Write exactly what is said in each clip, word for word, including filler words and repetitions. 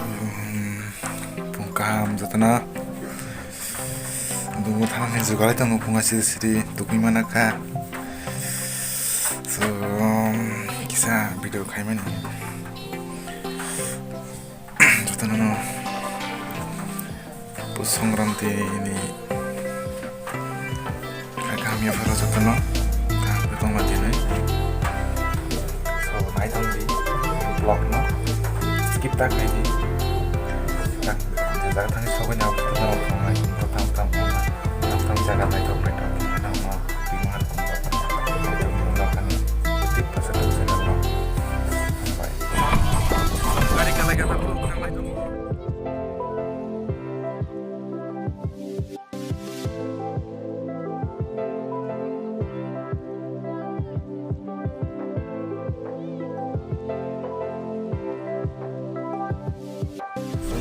Um, pung kaham jotono. Dungo thangni jugalai tongo, pung asiri siri tugui mana kha. So, um, kisa video khaimani. Jotono no. Pus Songkranti ni kha kaham yapharo jotono kaham khe tongma tini. So, nai tong di vlog no skip ta khai di. Jaga thangni sogwi na tong nai, tong tong tong tong jaga nai tong nai tong tong tong tong.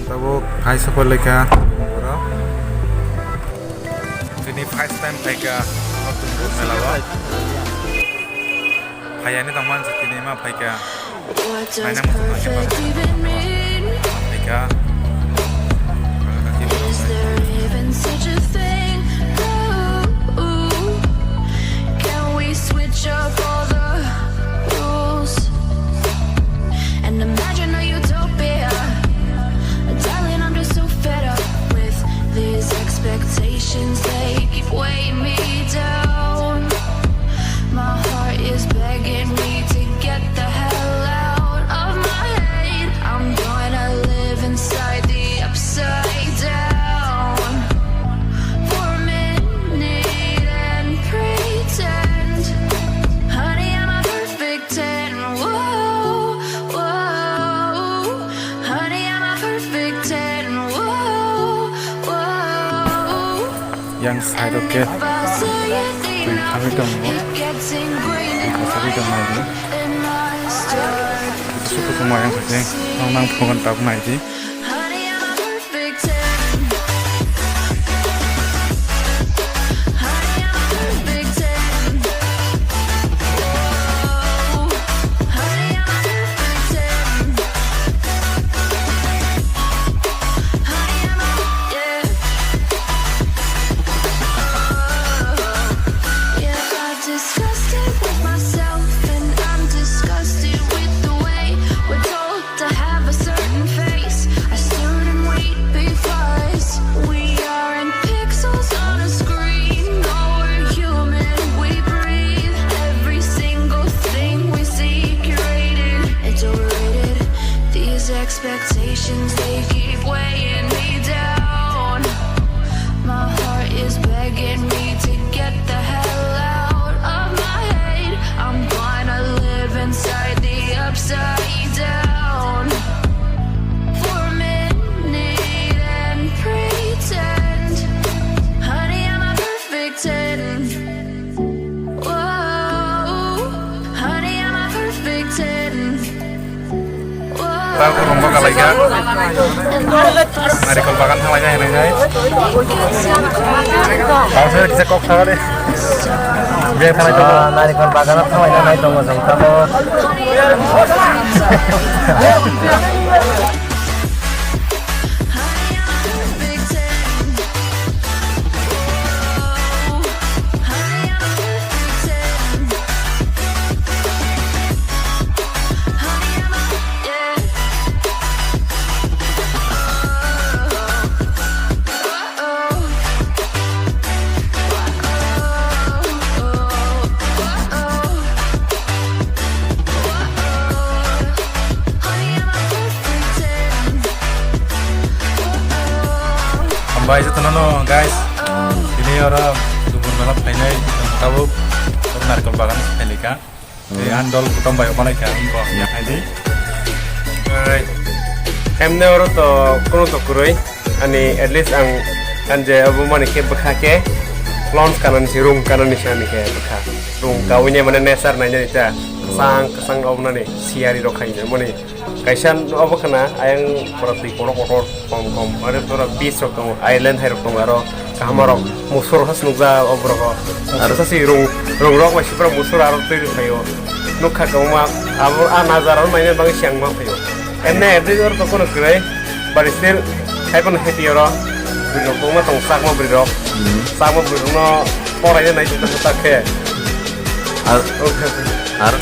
Tabuk hai sokol lekha borok. Tini first time phaikha Notun Bur mela o. Phaiya ni tongman se tini ma phaikha. Naina muchung naikhe ma phaikha. Is there even such a thing? Ooh, can we switch up all the rules and imagine a utopia? Darling, I'm just so fed up with these expectations. They keep weighing me down. My heart is begging me to get the hell out of my head. I'm gonna live inside the upside down for a minute and pretend. Honey, I'm a perfect ten. Whoa, whoa. Honey, I'm a perfect ten. Whoa, whoa. Yang side o khe twi thangwi tongo. Twi khasagwi tong nai di. Kusu kusu mayang khe nang nang phungan tabuk nai di. Disgusted with myself, and I'm disgusted with the way we're told to have a certain face, a certain weight, because we aren't pixels on a screen. No, we're human, we breathe. Every single thing we see curated, it's overrated. These expectations, they keep weighing me down. My heart is begging me to get the hell out of my head. I'm gonna live inside the upside down for a minute and pretend. Honey, I'm a perfect ten. Whoa, honey, I'm a perfect ten. Tal ko rombo kalai ka. Narikol bagan thalai ka hinai nai. Tal se kisa kok thalai de. Bia thalai ko. Ah, narikol bagan thalai na nai tongo jong tamo. Hambai jotono no, guys. Tini oro Dubur mela phainai, tabuk narikol bagan phailika. Tei ang dol kutom bai omo naikha, ang bo ya hai di. Ai, emne oro to kono to kwrwi. Ani at least ang, ang je obo mani khe bwkha khe launch kanani si, rung kanani si ani khe bwkha. Rung kawini mane nature nainani ta. Kwchang kwchang obo nani siyari rok khainani mani. Kaisa obo khna ayang pura twi kotor kotor kom kom, are pura beach rok tongo, island hai rok tongo, aro kaham rok musur has nukjak o borok o. Musur sasi rung, rung rok bai sipra musur aro twi rwphaio. Nukha kwbangma abo a nazar o naina bagwi se ang ma phaio. Emne adventure to kono kwrwi, Bari sel, hai bono happy oro. Bwrwi rok tongma tong, chakma bwrwi rok. Hmm. Chakma bwrwi rokno poraina nai tong tak khe. Ar, ar.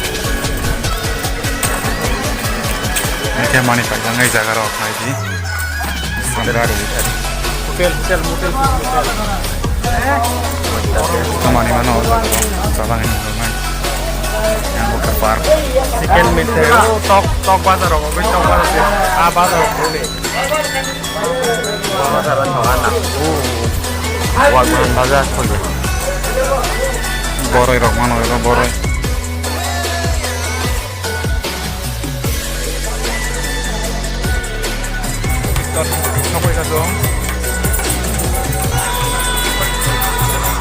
Hingke mani paijak nai jaga rok nai di. Samra ri. Hotel, hotel, motel, hotel. Mani mano, jaga rok nai. Yang buka park. Chicken meat, oh, tok, tok bazar rok, tok bazar. Ah, bazar rok ni. Boroi rok mano eba boroi. Tor, sokoi ka dong.